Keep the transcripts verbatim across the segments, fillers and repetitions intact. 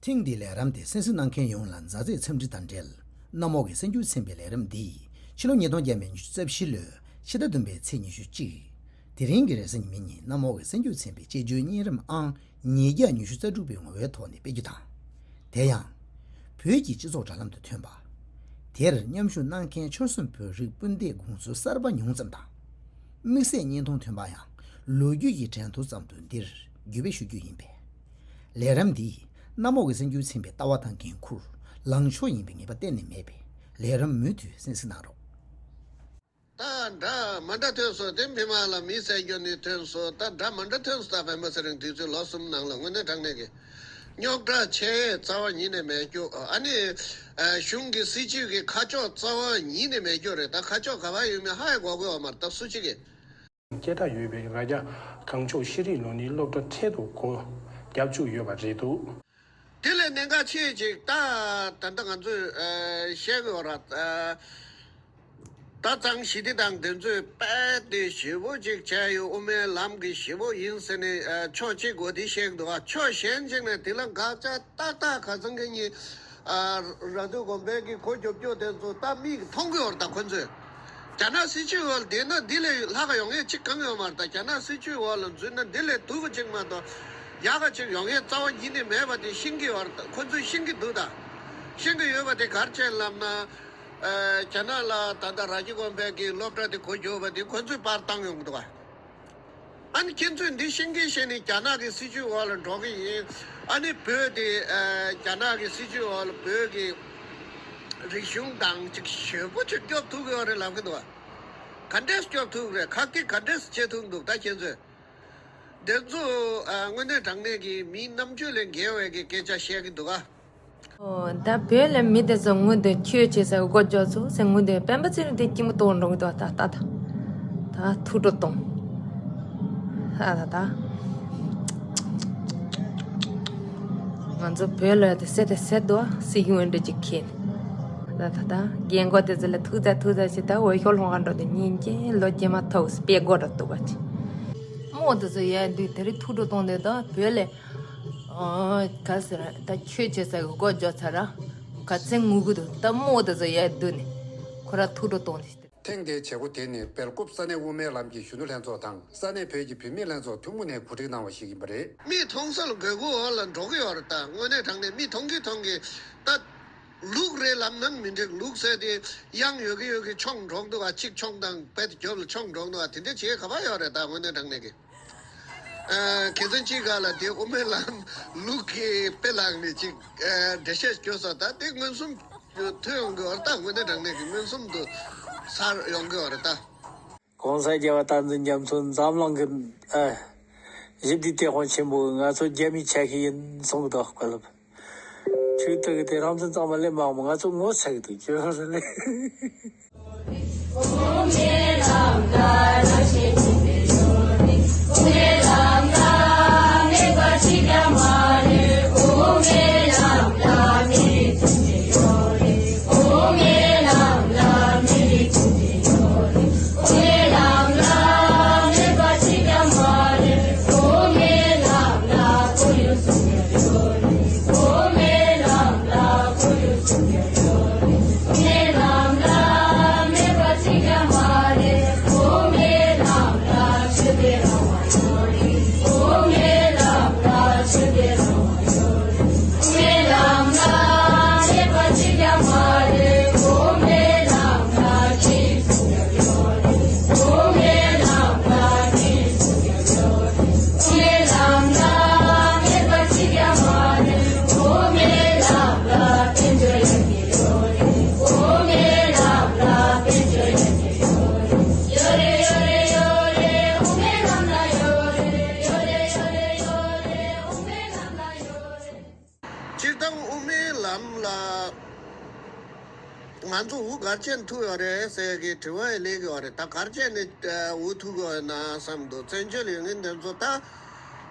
ཐེངས་འདིའི་ལས་རིམ་དེ་གསན་གཟིགས་གནང་མཁན་ཡོངས་ལ་མཛའ་བརྩེའི་འཚམས་འདྲི་དང་འབྲེལ། གནམ་འོག་གི་གསར་འགྱུར་ཚན་པའི་ལས་རིམ་འདི་ཕྱི་ལོ་ཉིས་སྟོང་བརྒྱ་མེད་ཉི་ཤུ་རྩ་བཞི་ལོའི་ཕྱི་ཟླ་བདུན་པའི་ཚེས་ཉི་ཤུ་གཅིག་དེ་རིང་གི་རེས་གཟའ་ཉི་མའི་ཉིན་གནམ་འོག་གི་གསར་འགྱུར་ཚན་པའི་དཔྱད་བརྗོད་གཉན་རིམས་ཨང་ཉིས་བརྒྱ་ཉི་ཤུ་རྩ་དྲུག་པའི་ངོ་བོའི་ཐོག་ནས་སྤེལ་རྒྱུ་དང་། དེ་ཡང་། བོད་ཀྱི་སྤྱི་ཚོགས་དྲ་ལམ་དུ་ཐོན་པ། དེར་མཉམ་ཞུགས་གནང་མཁན་ཆོལ་གསུམ་བོད་རིགས་སྤུན་ཟླའི་དགོངས་ཚུལ་གསར་པ་ཉུང་ཙམ་དང་། དམིགས་བསལ་བརྙན་ཐུང་ཐོན་པ་ཡང་ལོ་རྒྱུས་ཀྱི་འགྲན་བསྡུར་ཙམ་དུ་འདིར་བརྒྱུད་སྤེལ་ཞུ་རྒྱུ་ཡིན་པས། ལས་རིམ་འདིས་གནམ་འོག་གི་གསར་འགྱུར་ཚན་པའི་ལྟ་བ་དང་འགན་འཁུར་ལངས་ཕྱོགས་ཡིན་པའི་ངེས་པ་གཏན་ནས་མེད་པས། ལས་རིམ་མུ་མཐུད་གསན་གཟིགས་གནང་རོགས། ད་འདྲ་མ་འདྲ་ཐོན་སོང་། དེ་མི་མང་ལ་མི་བསད་རྒྱུ་ནི་ཐོན་སོང་། ད་འདྲ་མ་འདྲ་ཐོན་སོང་། ད་སྤེན་པ་ཚེ་རིང་དུས་ཚོད་ལོ་གསུམ་ནང་ལ་དངོས་གནས་དྲང་གནས་ཀྱི་རྙོག་དྲ་ཆེ་རྩ་བ་ཉིད་ནས་མེད་རྒྱུ། ཨ་ནི་གཞུང་གི་སྲིད་བྱུས་ཀྱི་ཁ་ཕྱོགས་རྩ་བ་ཉིད་ནས་མེད་རྒྱུ་རེད། ད་ཁ་ཕྱོགས་ག་པར་ཡོད་མེད་ཧ་ཡང་གོ་གི་ཡོད་མ་རེད། ད་སུ་གཅིག་གིས། སྐད་གྲགས་ཡོད་པའི་རྭ་རྒྱ་གངས་ལྗོངས་ཤེས་རིག་ལོ་ནི་སློབ་གྲྭ་འཕྲལ་དུ་སྒོ་བརྒྱབ་བཅུག་ཡོད་པ་རེད་འདུག་དེ་ལས་གནད་འགག་ཆེ་ཅིག་ད་ད་ལྟ་ང་ཚོས་ཨ་བཤད་གི་ཡོད་ར། ཨ་ད་གཙང་ཞི་བདེ་དང་དེ་ཚོས་དཔེ་དེ་ཞེ་པོ་ཅིག་བྱས་ཡོད། དབུ་མའི་ལམ་གྱི་ཞེ་པོ་ཡིན་ཟེར་ནས་ཨ་ཕྱོགས་གཅིག་གོ་དེ་བཤད་གི་འདུག་ཨ་ཕྱོགས་གཞན་གཅིག་ནས་དེ་ལ་དགག་བྱ་ཏག་ཏག་ཁ་སང་གི་ཉིན། ཨ་ར་དུ་དགོན་པའི་གི་གོ་རྒྱོབ་རྒྱོབ་དེ་ཚོ་ད་མིག་མཐོང་གི་ཡོད་རེད། ད་ཁོ་ཚོས་རྒྱ་ནག་སྲིད་བྱུས་འོག་ལ་བསྡད་ན་འདི་ལས་ལྷག་ག་ཡོང་ཡས་གཅིག་གང་ཡོད་མ་རེད། ད་རྒྱ་ནག་སྲིད་བྱུས་འོག་ལ་འཛུལ་ན་འདི་ལས་སྡུག་ག་གཅིག་མ་གཏོགས་ཡག་ག་གཅིག་ཡོང་ཡས་རྩ་བ་ཉིད་ནས་མེད་པ་དེ་ཤེས་ཀྱི་ཡོད་རེད། ད་ཁོ་ཚོས་ཤེས་ཀྱི་འདུག་ད་ཤེས་ཀྱི་ཡོད་པ་དེ་ག་རེ་བྱས་ལབ་ན། ཨ་རྒྱ་ནག་ལ་ད་ལྟ་ར་ཇི་དགོན་པའི་གི་སློབ་གྲྭ་དེ་གོ་རྒྱོབ་པ་དེ་ཁོ་ཚོས་པར་བཏང་ཡོང་གི་འདུག་ག་ཨ་ནི་ཁྱེད་ཚོས་འདི་ཤེས་ཀྱི་ཤེས་ནས་རྒྱ་ནག་གི་སྲིད་བྱུས་འོག་ལ་འགྲོ་གི་ཡིན། ཨ་ནི་བོད་དེ་ཨ་རྒྱ་ནག་གི་སྲིད་བྱུས་འོག་ལ་བོད་ཀྱི་རིག་གཞུང་དང་ཅིག་ཞེ་པོ་ཅིག་སྐྱོབ་ཐུབ་ཡོད་རེད་ལབ་གི་འདུག་བ། ག་འདྲས་སྐྱོབ་ཐུབ་རེད། ཁག་གི་ག་འདྲས་བྱེད་ཐུབ་འདུག་ད་ཁྱེད་ཚོས་འདི་ཚོ་ཨ་དངོས་གནས་དྲང་གནས་ཀྱི་མིའི་རྣམ་དཔྱོད་ལས་འགལ་བའི་གི་སྐད་ཆ་བཤད་གི་འདུག་ཨ། ཨོ། ད་བོད་ལ་མི་དེ་ཚོ་ངུ་འདོད་ཆོས་བྱེད་ས་སྒོ་འཇོག་ཚུགས་ཟེར་ངུ་འདོད། སྤེན་པ་ཚེ་རིང་དེ་སྐྱིད་མོ་གཏོང་འགྲོ་གི་འདུག་ད་ད་ད་ད་ཐུགས་སྤྲོ་གཏོང་། ཨ་ད་ད། ང་ཚོ་བོད་ལ་དེ་སེ་དེ་སེ་འདུག་སྲིད་གཞུང་འདྲ་ཅིག་ཁེལ། ད་ད་ད་རྒན་གོག་དེ་ཚོ་ལ་ཐུགས་ཚ་ཐུགས་ཚ་ཞིག་ད་འོས་ཤོག་སློང་ག་འགྲོ་དུས་ཉིན་རྒྱུན་ལོ་རྒྱུས་མ་ཐོག་སྤེལ་སྒོ་ར་འདུག་པ་ཅིག་རྨོ་དེ་ཚོ་ཡ་འདུག་དེ་རིང་ཐུགས་སྤྲོ་གཏོང་དེ་ད་བོད་ལ། ཨ་ག་ཟེར་ད་ཆོས་བྱེད་ས་གི་སྒོ་འཇོག་ཚར་ར། ག་ཚད་ངུ་གི་འདུག་ད་རྨོ་དེ་ཚོ་ཡར་བསྡུས་ནས་ཁོ་ར་ཐུགས་སྤྲོ་གཏོང་ནས། ཐེངས་འདིའི་བྱེད་སྒོ་དེ་ནི་སྦེལ་ཀོབ་ས་གནས་དབུ་མའི་ལམ་གྱི་གཞོན་ནུ་ལྷན་ཚོགས་དང་ས་གནས་བོད་ཀྱི་བུད་མེད་ལྷན་ཚོགས་ཐུན་མོང་ནས་གོ་སྒྲིག་གནང་བ་ཞིག་ཡིན་པ་རེད། མིག་མཐོང་ས་ལ་དགོས་མཁོ་འོག་ལ་འགྲོ་གི་ཡོད་རེད། ད་དངོས་གནས་དྲང་གནས་མིག་མཐོང་གི་མཐོང་གི་ད། ལུག་རེད་ལབ་ན་མི་འགྲིག་ལུག་ཟེར་དེ་གཡང་ཡོད་གི་ཡོད་གི་མཆོང་འགྲོ་གི་འདུག་ག་གཅིག་མཆོང་དང་དཔེ་དེ་རྒྱབ་ལ་མཆོང་འགྲོ་གི་འདུག་ག་དེ་འདྲ་བྱེད་ག་པར་ཡོད་རེད། ད་དངོས་གནས་དྲང་གནས་ཀྱི། ཨ་ཁྱེད་ཚོ་གཅིག་ག་ལ་དེ་དབུ་མའི་ལམ་ལུག་གི་དཔེ་ལག་ནས་གཅིག་ཨ་འགྲེལ་བཤད་སྐྱོ་ས་ད་དེ་མངོན་སུམ་ཐོན་ཡོང་གི་ཡོད་རེད། ད་དངོས་གནས་དྲང་གནས་ཀྱི་མངོན་སུམ་དུ་ཚར་ཡོང་གི་ཡོད་རེད་ད། གོང་ས་རྒྱལ་བ་བསྟན་འཛིན་རྒྱ་མཚོ་འཛམ་གླིང་གི་ཨ་ཞི་བདེའི་དེད་དཔོན་ཆེན་པོ་ང་ཚོ་རྒྱ་མིའི་ཆ་ཤས་ཡིན་གསུང་གི་འདུག་བཀའ་སློབ། ཆོས་དུ་གི་དེ་རང་བཙན་གཙང་མ་ལེན་མ་འོང་། ང་ཚོ་ངོ་ཚ་གི་འདུག་ཁྱོད་རང་ཚོ་ལེན། སྤྱིར་བཏང་དབུ་མའི་ལམ་ལ་ང་ཚོ་འུ་གར་ཆེན་ཐུག་ཡོད་རེད་ཟེར་གི་དྲི་བ་ཡི་ལས་གི་ཡོད་རེད། ད་གར་ཆེན་ནི་འུ་ཐུག་ཡོད་ན་བསམ་འདུག་བཙན་བྱོལ་ཡོད་མཁན་དེ་ཚོ་ད་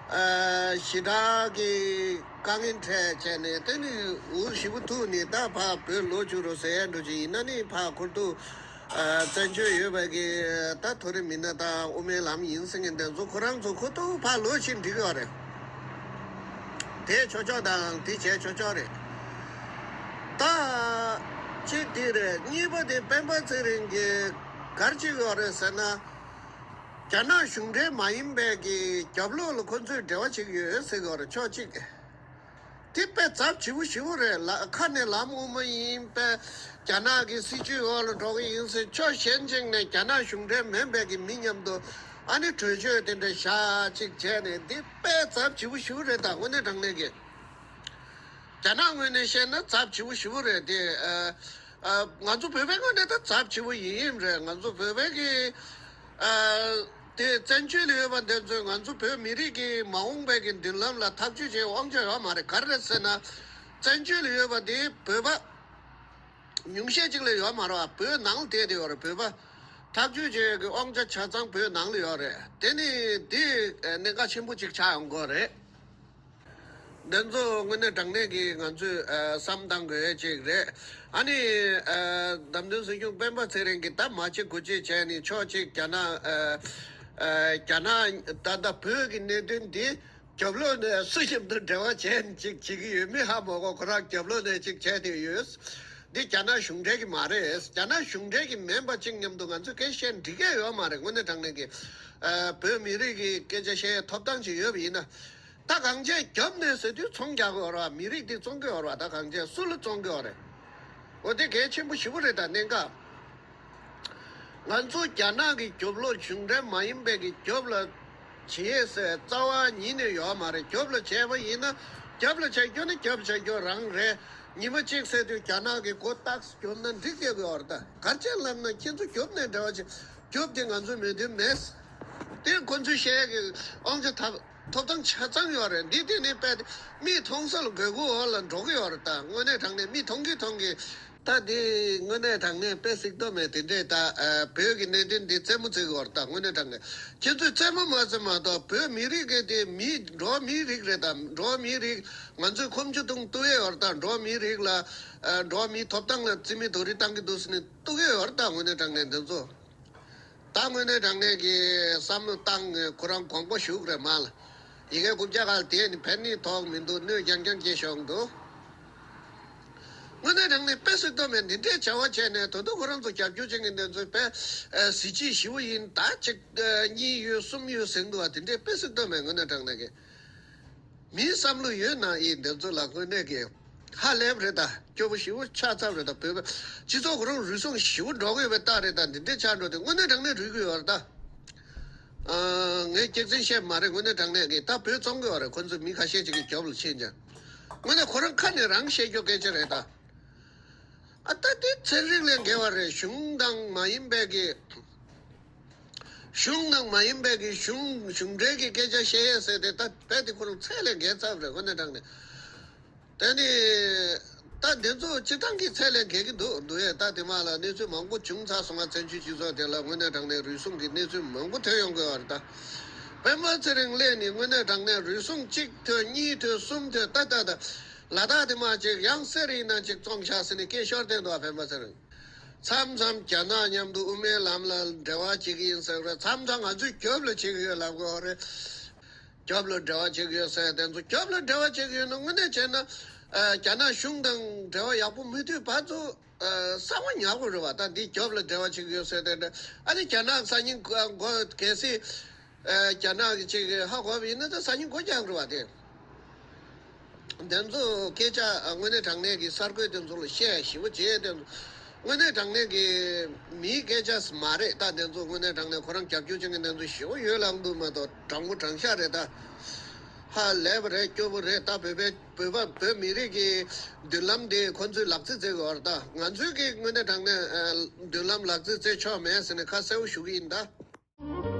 ཞི་དྲག་གི་དཀའ་ངལ་འཕྲད་བྱས་ནས་དེ་ནི་འུ་ཞི་བོ་ཐུག་ནི་ད་ཕ་བོད་ལོག་བཅུག་རོགས་ཟེར་ཡ་འགྲོ་ཅིག་ཡིན་ན་ནི་ཕ་ཁོར་ཐུག་ཨ་བཙན་བྱོལ་ཡོད་པའི་གི་ད་མཐོ་རིམ་མི་སྣ་དང་དབུ་མའི་ལམ་ཡིན་ཟེར་མཁན་དེ་ཚོ་ཁོ་རང་ཚོ་ཁོ་ཐུག་ཕར་ལོག་ཕྱིན་འགྲིག་གི་ཡོད་རེད། དེ་ཆོག་ཆོག་དང་དེ་བྱས་ཆོག་ཆོག་རེད། ད་གཅིག་དེ་རེད། གཉིས་པ་དེ་སྤེན་པ་ཚེ་རིང་གིས་ག་རེ་བྱེད་ཀྱི་ཡོད་རེད་ཟེར་ན། རྒྱ་ནག་གཞུང་འབྲེལ་མ་ཡིན་པའི་གི་རྒྱབ་ལོགས་ལ་ཁོ་ཚོས་འབྲེལ་བ་བྱེད་ཀྱི་ཡོད་ཟེར་གྱི་ཡོད་རེད། ཕྱོགས་གཅིག་གིས། དེ་དཔེ་ཚབས་ཆེ་པོ་ཞེ་པོ་རེད་ལ། ཁ་ནས་ལམ་དབུ་མ་ཡིན་པས། རྒྱ་ནག་གི་སྲིད་ཇུས་འོག་ལ་འགྲོ་གི་ཡིན་ཟེར། ཕྱོགས་གཞན་གཅིག་ནས་རྒྱ་ནག་གཞུང་འབྲེལ་མིན་པའི་གི་མི་མཉམ་དུ་ཨ་ནི་གྲོས་ཆོད་དེ་འདྲ་བཞག་ཅིག་བྱས་ནས། འདི་དཔེ་ཚབས་ཆེ་པོ་ཞེ་པོ་རེད། ད་དངོས་གནས་དྲང་གནས་ཀྱི། རྒྱ་ནག་ངོས་ནས་བཤད་ན་ཚབས་ཆེ་པོ་ཞེ་པོ་རེད་དེ། ཨ། ཨ། ང་ཚོ་བོད་པའི་ངོས་ནས་ད་ཚབས་ཆེ་པོ་ཡིན་ཡིན་རེད། ང་ཚོ་བོད་པའི་གི། ཨ། དེ་བཙན་བྱོལ་ལ་ཡོད་པ་དེ་ཚོས་ང་ཚོ་བོད་མི་རིགས་ཀྱི་མ་འོངས་པའི་གི་མདུན་ལམ་ལ་ཐག་གཅོད་བྱེད་དབང་ཆ་ཡོད་མ་རེད། ག་རེ་རེད་ཟེར་ན། བཙན་བྱོལ་ལ་ཡོད་པ་དེ་བོད་པ་ཉུང་ཤས་ཅིག་ལ་ཡོད་མ་རེད་པ། བོད་ནང་ལ་བསྡད་དེ་ཡོད་རེད། བོད་པ་ཐག་གཅོད་བྱེད་ཡག་གི་དབང་ཆ་ཆ་ཚང་བོད་ནང་ལ་ཡོད་རེད། དེ་ནི་དེ་གནད་འགག་ཆེན་པོ་ཅིག་ཆགས་ཡོང་གི་རེད། འདི་ཚོ་དངོས་གནས་དྲང་གནས་ཀྱི་ང་ཚོས་ཨ་བསམ་བཏང་དགོས་ཅིག་རེད། ཨ་ནི་ཨ་བདམས་ཐོན་སྲིད་སྐྱོང་སྤེན་པ་ཚེ་རིང་གིས་ད་མ་བྱེད་དགུ་བྱེད་བྱས་ནས། ཕྱོགས་གཅིག་རྒྱ་ནག་ཨ་ཨ་རྒྱ་ནག་ད་ལྟ་བོད་ཀྱི་གནད་དོན་འདི་རྒྱབ་ལོགས་ནས་སུ་མཉམ་དུ་འབྲེལ་བ་བྱས་ནས་ཅིག་བྱེད་ཀྱི་ཡོད་མེད་ཧ་མ་གོ། ཁོ་རང་རྒྱབ་ལོགས་ནས་ཅིག་བྱས་བསྡད་ཡོད། འདི་རྒྱ་ནག་གཞུང་འབྲེལ་གྱི་མ་རེད། རྒྱ་ནག་གཞུང་འབྲེལ་གྱི་མིན་པ་ཅིག་མཉམ་དུ་ང་ཚོས་སྐད་བཤད་འགྲིག་གི་ཡོད་མ་རེད། དངོས་གནས་དྲང་གནས་ཀྱི། ཨ་བོད་མི་རིགས་ཀྱི་སྐད་ཆ་བཤད་ཐོབ་ཐང་ཅིག་ཡོད་པ་ཡིན་ན། ད་གང་བྱས་རྒྱབ་ནས་ཟེར་དུས་ཚོང་རྒྱག་གི་ཡོད་རེད་པ། མི་རིགས་འདི་བཙོང་གི་ཡོད་རེད་པ། ད་གང་བྱས་སུ་ལ་བཙོང་གི་ཡོད་རེད། འོ་དེ་གལ་ཆེན་པོ་ཞེ་པོ་རེད། ད་གནད་འགག་ང་ཚོ་རྒྱ་ནག་གི་རྒྱབ་ལོགས་གཞུང་འབྲེལ་མ་ཡིན་པའི་གི་རྒྱབ་ལ་བྱེད་ཟེར་རྩ་བ་ཉིད་ནས་ཡོད་མ་རེད། རྒྱབ་ལ་བྱས་པ་ཡིན་ན། རྒྱབ་ལ་བྱས་རྒྱུ་ནི་རྒྱབ་བྱས་རྒྱུ་རང་རེད། ཉི་མ་གཅིག་ཟེར་དུས་རྒྱ་ནག་གི་མགོ་ཏོག་ཙམ་རྒྱོབ་ན་འགྲིག་བསྡད་ཀྱི་ཡོད་རེད། ད་ག་རེ་བྱས་ལབ་ན། ཁྱེད་ཚོ་རྒྱབ་ནས་འབྲེལ་བ་བྱེད། རྒྱབ་དེ་ང་ཚོའི་མོས་མཐུན་མེད། དེ་ཁོ་ཚོས་བཤད་ཀྱི་དབང་ཆ་ཐོབ་ཐོབ་ཐང་ཆ་ཚང་ཡོད་རེད། འདི་དེ་ནི་དཔེ་མིག་མཐོང་ས་ལ་དགོས་མཁོ་འོག་ལ་འགྲོ་གི་ཡོད་རེད། ད་དངོས་གནས་དྲང་གནས་མིག་མཐོང་གི་མཐོང་གི། ད་དེ་དངོས་གནས་དྲང་གནས་དཔེ་སྲིད་དོ་མེད་དེ་འདྲས། ད་ཨ་བོད་ཀྱི་གནད་དོན་འདི་རྩེད་མོ་རྩེ་གི་ཡོད་རེད། ད་དངོས་གནས་དྲང་གནས་ཁྱེད་ཚོས་རྩེད་མོ་མ་རྩེ་མ་གཏོགས། བོད་མི་རིགས་གི་དེ་མི་འགྲོ་བ་མིའི་རིགས་རེད། ད་འགྲོ་བ་མིའི་རིགས་ང་ཚོས་ཁོམ་ཆུ་བཏུང་བཏུ་ཡས་ཡོད་རེད། ད་འགྲོ་བ་མིའི་རིགས་ལ། ཨ་འགྲོ་བ་མིའི་ཐོབ་ཐང་ལ་རྩིས་མེད་རྡོག་རིལ་བཏང་གི་འདུག་ཟེར་ནས་གཏུག་གི་ཡོད་རེད། ད་དངོས་གནས་དྲང་གནས་འདི་ཚོ། ད་དངོས་གནས་དྲང་གནས་ཀྱི་བསམ་བློ་བཏང་། ཁོ་རང་དགོངས་པ་ཞུ་གི་རེད་མ་ལ། ཡི་གེ་རྐུབ་བཀྱག་སྒང་ལ་བསྡད་ནས་ཕན་ནི་ཐོགས་མི་འདུག་གནོད་རྐྱང་རྐྱང་སྐྱེལ་ཤོག་འདུག་དངོས་གནས་དྲང་གནས་དཔེ་སྲིད་དོ་མེད་འདི་འདྲའི་བྱ་བ་བྱས་ནས། ད་དུང་ཁོ་རང་ཚོ་རྒྱབ་སྐྱོར་བྱེད་མཁན་དེ་ཚོས་དཔེ་ཨ་གཟི་བརྗིད་ཞེ་པོ་ཡིན། ད་གཅིག་ཨ་གཉིས་ཡོད་གསུམ་ཡོད་ཟེར་འདུག་པ། དེ་འདྲའི་དཔེ་སྲིད་དོ་མེད། དངོས་གནས་དྲང་གནས་ཀྱི་མིའི་བསམ་བློ་ཡོད་ན་ཡིན། འདི་ཚོ་ལ་དངོས་གནས་ཀྱི་ཧ་ལས་པ་རེད། ད་སྐྱོ་པོ་ཞེ་པོ་ཆགས་ཚར་རེད། ད་བོད་པ་སྤྱི་ཚོགས་ཁོ་རང་རུལ་སུངས་ཞེ་པོ་འགྲོ་གི་ཡོད་པའི་རྟགས་རེད། ད་འདི་འདྲའི་ཆགས་འགྲོ་དེ་དངོས་གནས་དྲང་གནས་རུལ་གི་ཡོད་རེད། ད་ཨ་ངས་སྐྱག་རྫུན་བཤད་མ་རེད། དངོས་གནས་དྲང་གནས་ཀྱི་ད་བོད་བཙོང་གི་ཡོད་རེད། ཁོ་ཚོ་མི་ཁ་ཤས་ཅིག་གི་རྒྱབ་ལ་ཕྱིན་ཀྱང་། དངོས་གནས་ཁོ་རང་ཁ་ནས་རང་བཤད་རྒྱུ་སྐད་ཆ་རེད་ད། ཨ་ད་དེ་ཚན་རིག་ལས་འགལ་བ་རེད། གཞུང་དང་མ་ཡིན་པའི་གི། གཞུང་དང་མ་ཡིན་པའི་གི་གཞུང་གཞུང་འབྲེལ་གྱི་སྐད་ཆ་བཤད་ཡས་ཟེར་དེ། ད་རྦད་དེ་ཁོ་རང་ཚད་ལས་བརྒལ་ཚར་བ་རེད། དངོས་གནས་དྲང་གནས། དེ་ནི་ད་འདི་ཚོ་སྤྱིར་བཏང་གི་ཚད་ལས་བརྒལ་གྱི་འདུག་འདུག་ཡས། ད་དེ་མ་ལ་གནས་ཚུལ་མང་པོ་བྱུང་ཚར་སོང་ང་། བཙན་བྱོལ་སྤྱི་ཚོགས་དེ་ལ་དངོས་གནས་དྲང་གནས་རུལ་སུངས་ཀྱི་གནས་ཚུལ་མང་པོ་ཐོན་ཡོང་གི་ཡོད་རེད་ད། སྤེན་པ་ཚེ་རིང་སླེབས་ནས་དངོས་གནས་དྲང་གནས་རུལ་སུངས་གཅིག་ཐོན། གཉིས་ཐོན། གསུམ་ཐོན། ད་ད་ད་ལ་དྭགས་དེ་མ་ཅིག་ཡང་གསེར་ཡིན་ན་ཅིག་བཙོང་བཞག་ཟེར་ནས་སྐད་ཤོར་བསྡད་འདུག་པ། སྤེན་པ་ཚེ་རིང་། མཚམས་མཚམས་རྒྱ་ནག་མཉམ་དུ་དབུ་མའི་ལམ་ལ་འབྲེལ་བ་བྱེད་ཀྱི་ཡིན་ཟེར་རེད། མཚམས་མཚམས་ང་ཚོས་རྒྱབ་ལ་བྱེད་ཀྱི་ཡོད་ལབ་དགོས་རེད། རྒྱབ་ལ་འབྲེལ་བ་བྱེད་ཀྱི་ཡོད་ཟེར། དེ་ཚོ་རྒྱབ་ལ་འབྲེལ་བ་བྱེད་ཀྱི་ཡོད་ན། དངོས་གནས་བྱས་ན་ཨ་རྒྱ་ནག་གཞུང་དང་འབྲེལ་བ་ཡག་པོ་མི་མཐུན་བར་དུ་ཨ་གསང་བ་ཉར་དགོས་རེད་པ། ད་འདི་རྒྱབ་ལ་འབྲེལ་བ་བྱེད་ཀྱི་ཡོད་ཟེར་དེ་འདྲ། ཨ་ནི་རྒྱ་ནག་སང་ཉིན་མགོ་གལ་སྲིད་ཨ་རྒྱ་ནག་གི་ཅིག་ཧ་གོ་བ་ཡིན་ན། ད་སང་ཉིན་མགོ་རྒྱག་རེད་པ། དེ་འདི་ཚོ་སྐད་ཆ་དངོས་གནས་དྲང་གནས་ཀྱི་གསར་འགོད་དེ་ཚོ་ལ་བཤད་ཞིབ་པོ་བྱས། དེ་ཚོ་དངོས་གནས་དྲང་གནས་ཀྱི་མིའི་སྐད་ཆ་མ་རེད། ད་དེ་ཚོ་དངོས་གནས་དྲང་གནས་ཁོ་རང་རྒྱབ་སྐྱོར་བྱེད་མཁན་དེ་ཚོ་ཞེ་པོ་ཡོད་ལབ་འདུག་མ་གཏོགས། དྲང་པོ་དྲང་བཞག་རེད་ད། ཧ་ལས་པ་རེད། སྐྱོ་པོ་རེད། ད་བོད་པའི་བོད་པ་བོད་མི་རིགས་ཀྱི་མདུན་ལམ་དེ་ཁོ་ཚོས་ལག་རྩིས་རྩེ་གི་ཡོད་རེད། ད་ང་ཚོའི་གི་དངོས་གནས་དྲང་གནས་ཨ་མདུན་ལམ་ལག་རྩིས་རྩེ་ཆོག་མེད་ཟེར་ནས་ཁ་གསལ་པོ་ཞུ་གི་ཡིན་ད།